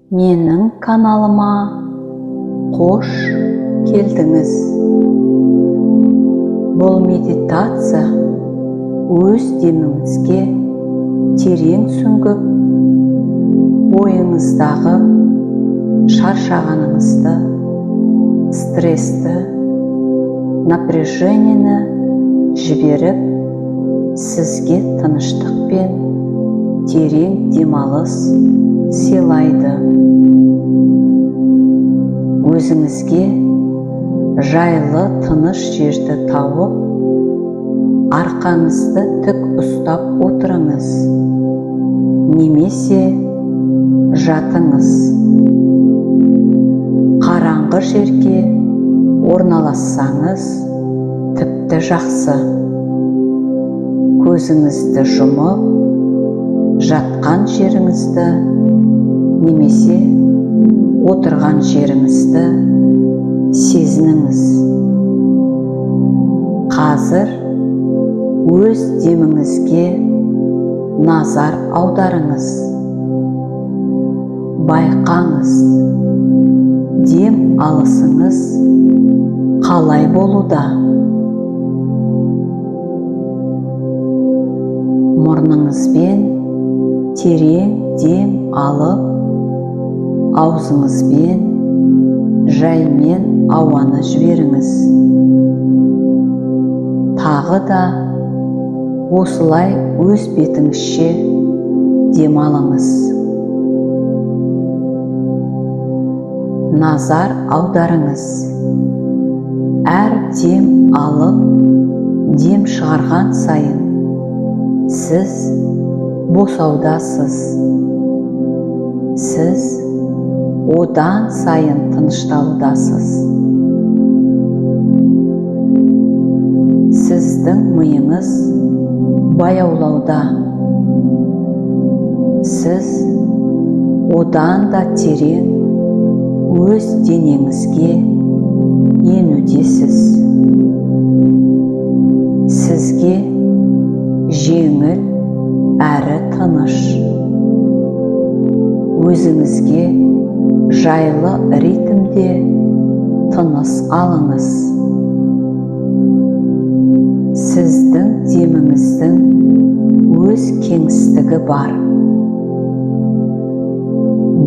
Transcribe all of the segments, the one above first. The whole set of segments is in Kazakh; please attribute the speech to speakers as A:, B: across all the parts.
A: Менің каналыма қош келдіңіз. Бұл медитация өз деміңізге терең сүңгіп, бойыңыздағы шаршағаныңызды, стрессті, напряжениені жіберіп, сізге тыныштық пен терең демалыс сыйлайды. Өзіңізге жайлы тыныш жерді тауып, арқаңызды тік ұстап отырыңыз немесе жатыңыз. Қараңғы жерге орналассаңыз тіпті жақсы. Көзіңізді жұмып, жатқан жеріңізді немесе отырған жеріңізді сезініңіз. Қазір өз деміңізге назар аударыңыз. Байқаңыз, дем алысыңыз қалай болуда? Мұрныңызбен терең дем алып, аузыңызбен жаймен ауаны жіберіңіз. Тағы да осылай өз бетіңізше дем алыңыз. Назар аударыңыз. Әр дем алып, дем шығарған сайын сіз босаудасыз. Сіз одан сайын тынышталудасыз. Сіздің миыңыз баяулауда. Сіз одан да терең өз денеңізге енудесіз. Сізге жеңіл әрі тыныш. Өзіңізге жайлы ритмде тыныс алыңыз. Сіздің деміңіздің өз кеңістігі бар.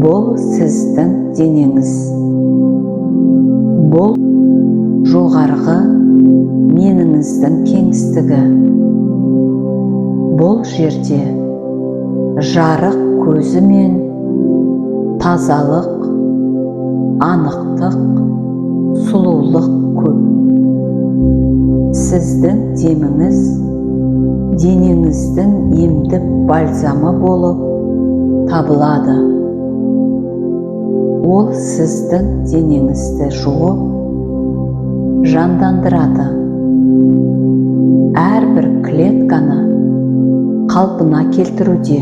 A: Бұл сіздің денеңіз. Бұл жоғарғы меніңіздің кеңістігі. Бұл жерде жарық көзі мен тазалық, анықтық, сұлулық көп. Сіздің деміңіз денеңіздің емдік бальзамы болып табылады. Ол сіздің денеңізді жуып, жандандырады. Әрбір клетканы қалпына келтіруде.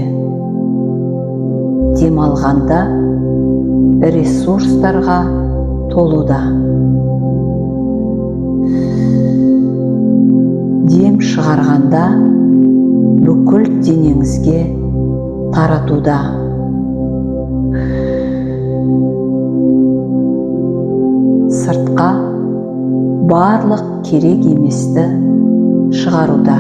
A: Демалғанда ресурстарға толуда. Дем шығарғанда бүкіл денеңізге таратуда. Сыртқа барлық керек еместі шығаруда.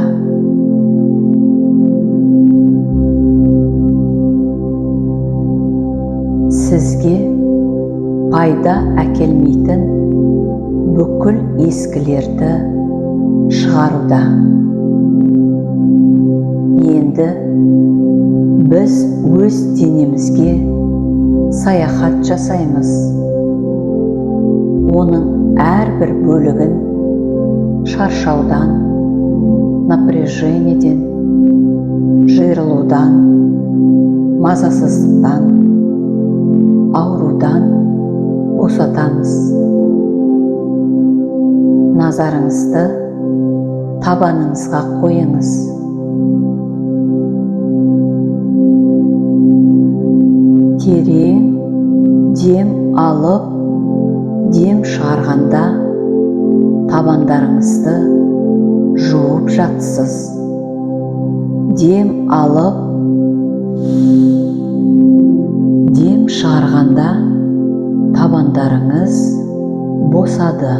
A: Сізге пайда әкелмейтін бүкіл ескілерді шығаруда. Енді біз өз денемізге саяхат жасаймыз. Оның әрбір бөлігін шаршаудан, напряжениеден, жиырылудан, мазасыздықтан, аурудан босатамыз. Назарыңызды табаныңызға қойыңыз. Терең дем алып, дем шығарғанда табандарыңызды жуып жатсыз. Дем алып, дем Дем шығарғанда табандарыңыз босады.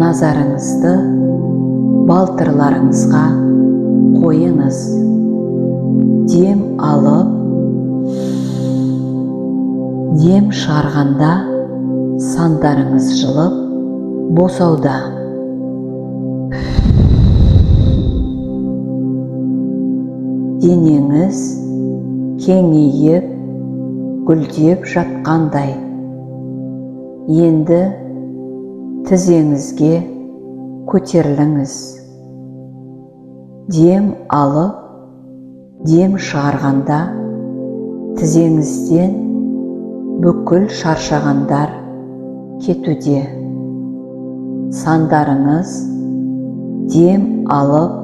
A: Назарыңызды балтырларыңызға қойыңыз. Дем алып, дем шығарғанда сандарыңыз жылып, босауда. Денеңіз кеңейіп, гүлдеп жатқандай. Енді тізеңізге көтеріліңіз. Дем алып, дем шығарғанда тізеңізден бүкіл шаршағандар кетуде. Сандарыңыз дем алып,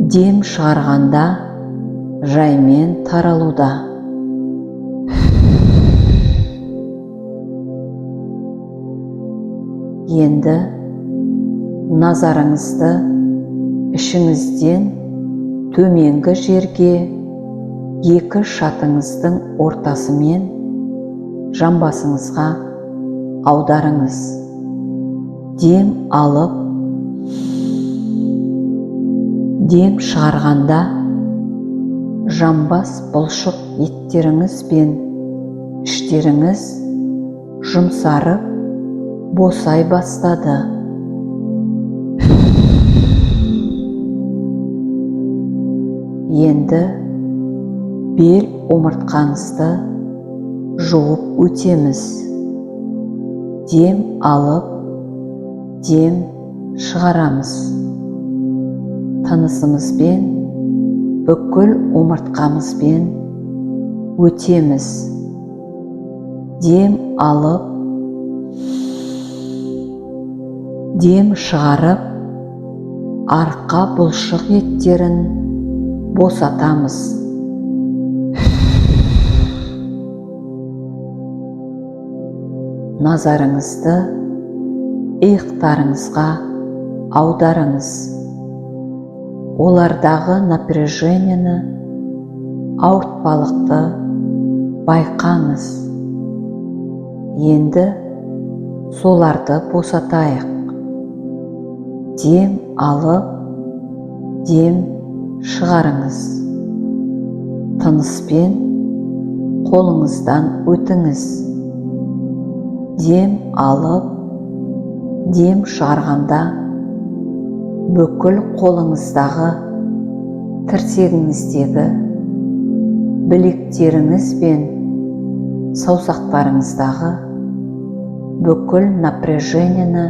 A: дем шығарғанда жаймен таралуда. Енді назарыңызды ішіңізден төменгі жерге, екі шатыңыздың ортасымен жамбасыңызға аударыңыз. Дем алып, дем шығарғанда жамбас бұлшық еттеріңіз бен іштеріңіз жұмсарып, босай бастады. Енді бел омыртқаңызды жуып өтеміз. Дем алып, дем шығарамыз. Тынысымызбен, бүкіл омыртқамызбен өтеміз. Дем алып, дем шығарып, арқа бұлшық еттерін босатамыз. Назарыңызды иықтарыңызға аударыңыз. Олардағы напряжениені, ауыртпалықты байқаңыз. Енді соларды босатайық. Дем алып, дем шығарыңыз. Тыныспен қолыңыздан өтіңіз. Дем алып, дем шығарғанда бүкіл қолыңыздағы, тірсегіңіздегі, білектеріңіз бен саусақтарыңыздағы бүкіл напряжениені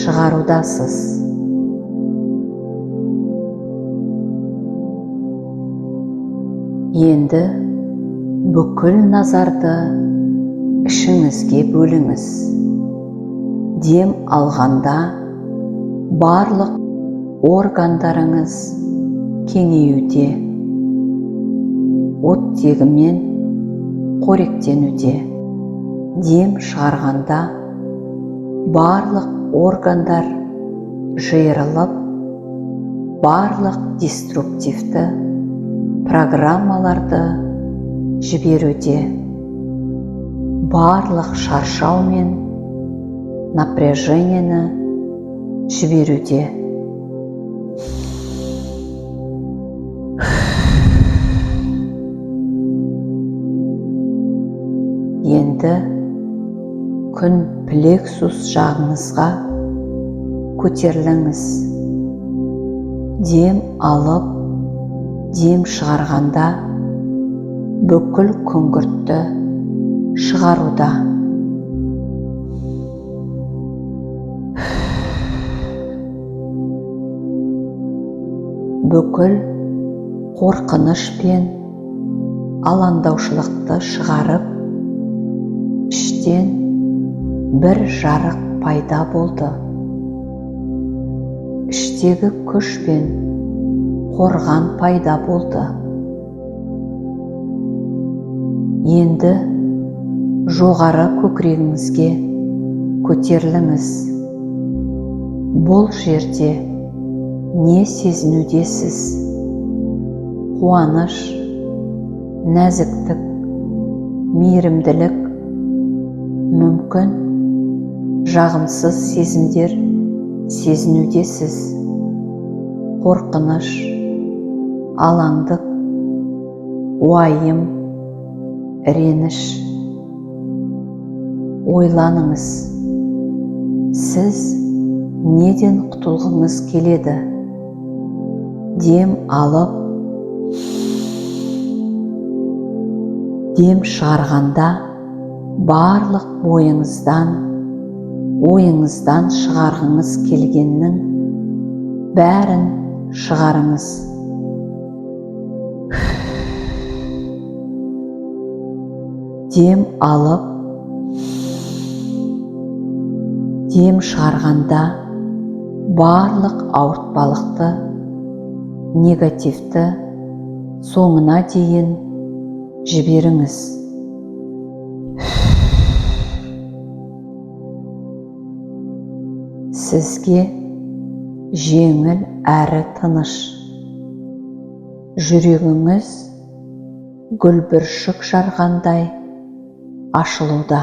A: шығарудасыз. Енді бүкіл назарды ішіңізге бөліңіз. Дем алғанда барлық органдарыңыз кеңеюде, оттегімен қоректенуде. Дем шығарғанда барлық органдар жиырылып, барлық деструктивті программаларды жіберуде. Барлық шаршау мен напряжениені жіберуде. Енді күн плексус жағыңызға көтеріліңіз. Дем алып, дем шығарғанда бүкіл күңгіртті шығаруда. Бүкіл қорқыныш пен алаңдаушылықты шығарып, іштен бір жарық пайда болды. Іштегі күш пен қорған пайда болды. Енді жоғары көкірегіңізге көтеріліңіз. Бұл жерде Не сезінудесіз? Қуаныш, нәзіктік, мейірімділік, мүмкін жағымсыз сезімдер сезінудесіз. Қорқыныш, алаңдық, уайым, реніш. Ойланыңыз, сіз неден құтылғыңыз келеді? Дем алып, дем шығарғанда барлық бойыңыздан, ойыңыздан шығарғыңыз келгеннің бәрін шығарыңыз. Дем алып, дем шығарғанда барлық ауыртпалықты, негативті соңына дейін жіберіңіз. Сізге жеңіл әрі тыныш. Жүрегіңіз гүлбіршік жарғандай ашылуда.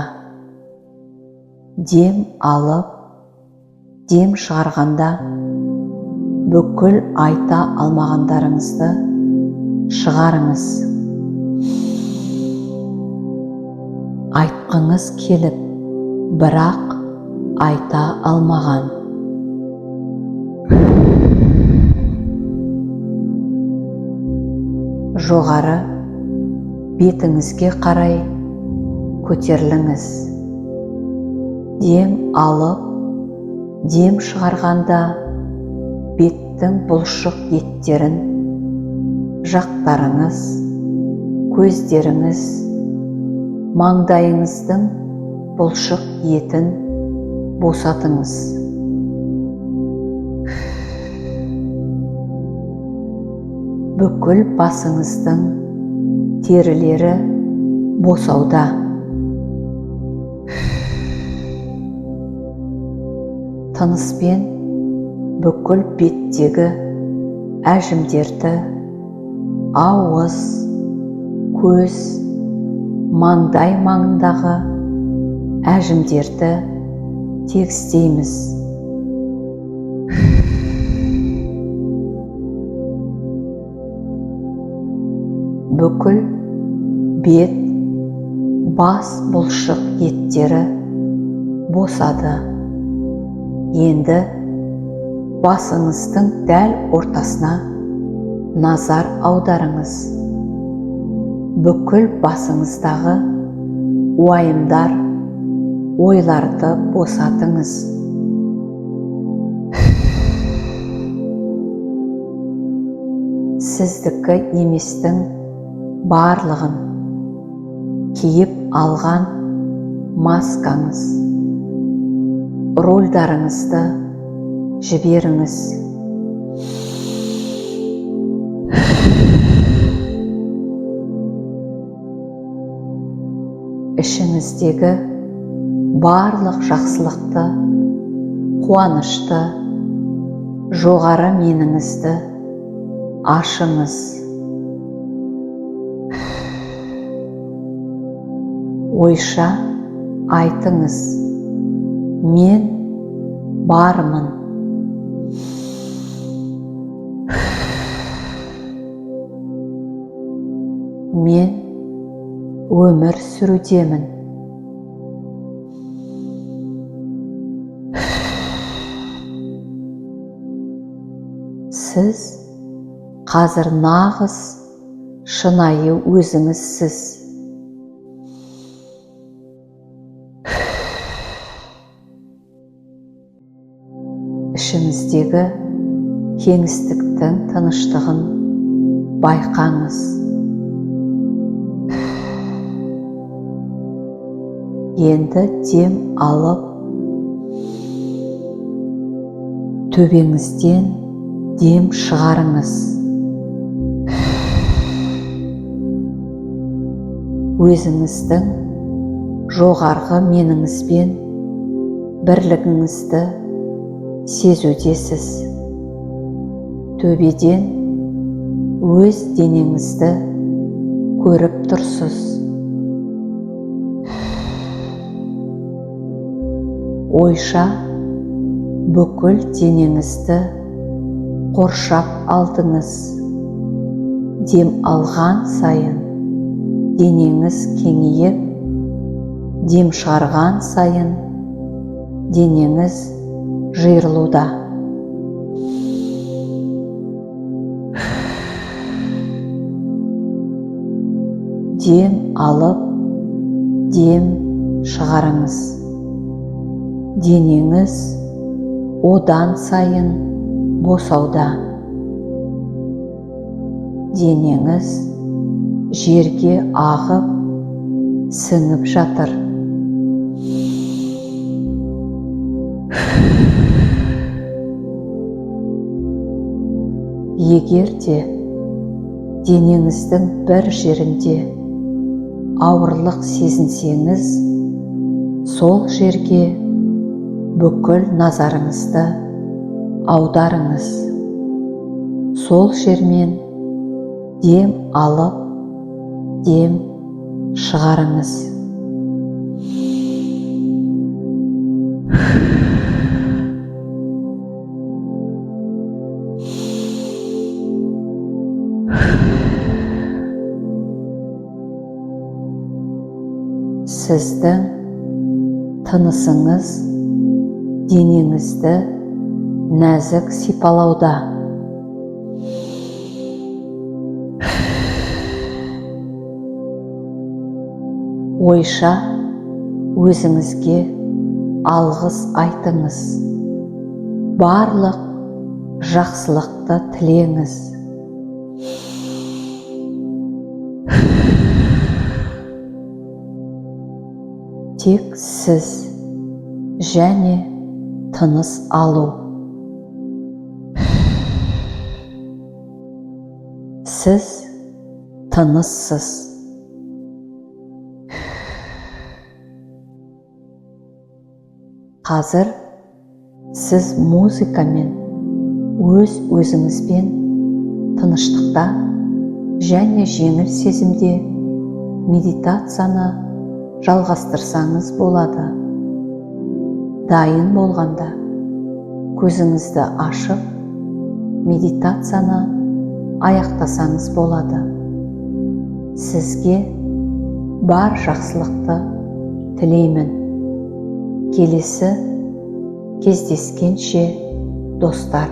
A: Дем алып, дем шығарғанда бүкіл айта алмағандарыңызды шығарыңыз. Айтқыңыз келіп, бірақ айта алмаған. Жоғары бетіңізге қарай көтеріліңіз. Дем алып, дем шығарғанда беттің бұлшық еттерін, жақтарыңыз, көздеріңіз, маңдайыңыздың бұлшық етін босатыңыз. Бүкіл басыңыздың терілері босауда. Тыныспен бүкіл беттегі әжімдерді, ауыз, көз, маңдай маңындағы әжімдерді тегістейміз. Бүкіл бет, бас бұлшық еттері босады. Енді басыңыздың дәл ортасына назар аударыңыз. Бүкіл басыңыздағы уайымдар, ойларды босатыңыз. Сіздікі еместің барлығын, киіп алған маскаңыз, рольдарыңызды жіберіңіз. Ішіңіздегі барлық жақсылықты, қуанышты, жоғары меніңізді ашыңыз. Ойша айтыңыз: мен бармын. Мен өмір сүрудемін. Сіз қазір нағыз шынайы өзіңізсіз. Ішіңіздегі кеңістіктің тыныштығын байқаңыз. Енді дем алып, төбеңізден дем шығарыңыз. Өзіңіздің жоғарғы меніңізбен бірлігіңізді сезудесіз. Төбеден өз денеңізді көріп тұрсыз. Ойша бүкіл денеңізді қоршап алдыңыз. Дем алған сайын денеңіз кеңейіп, дем шығарған сайын денеңіз жиырылуда. Дем алып, дем шығарыңыз. Денеңіз одан сайын босауда. Денеңіз жерге ағып, сіңіп жатыр. Егер де денеңіздің бір жерінде ауырлық сезінсеңіз, сол жерге бүкіл назарыңызды аударыңыз. Сол жермен дем алып, дем шығарыңыз. Сіздің тынысыңыз денеңізді нәзік сипалауда. Ойша өзіңізге алғыс айтыңыз. Барлық жақсылықты тілеңіз. Тек сіз және тыныс алу. Сіз тыныссыз. Қазір сіз музыкамен өз-өзіңізбен тыныштықта және жеңіл сезімде медитацияны жалғастырсаңыз болады. Дайын болғанда көзіңізді ашып, медитацияны аяқтасаңыз болады. Сізге бар жақсылықты тілеймін. Келесі кездескенше, достар.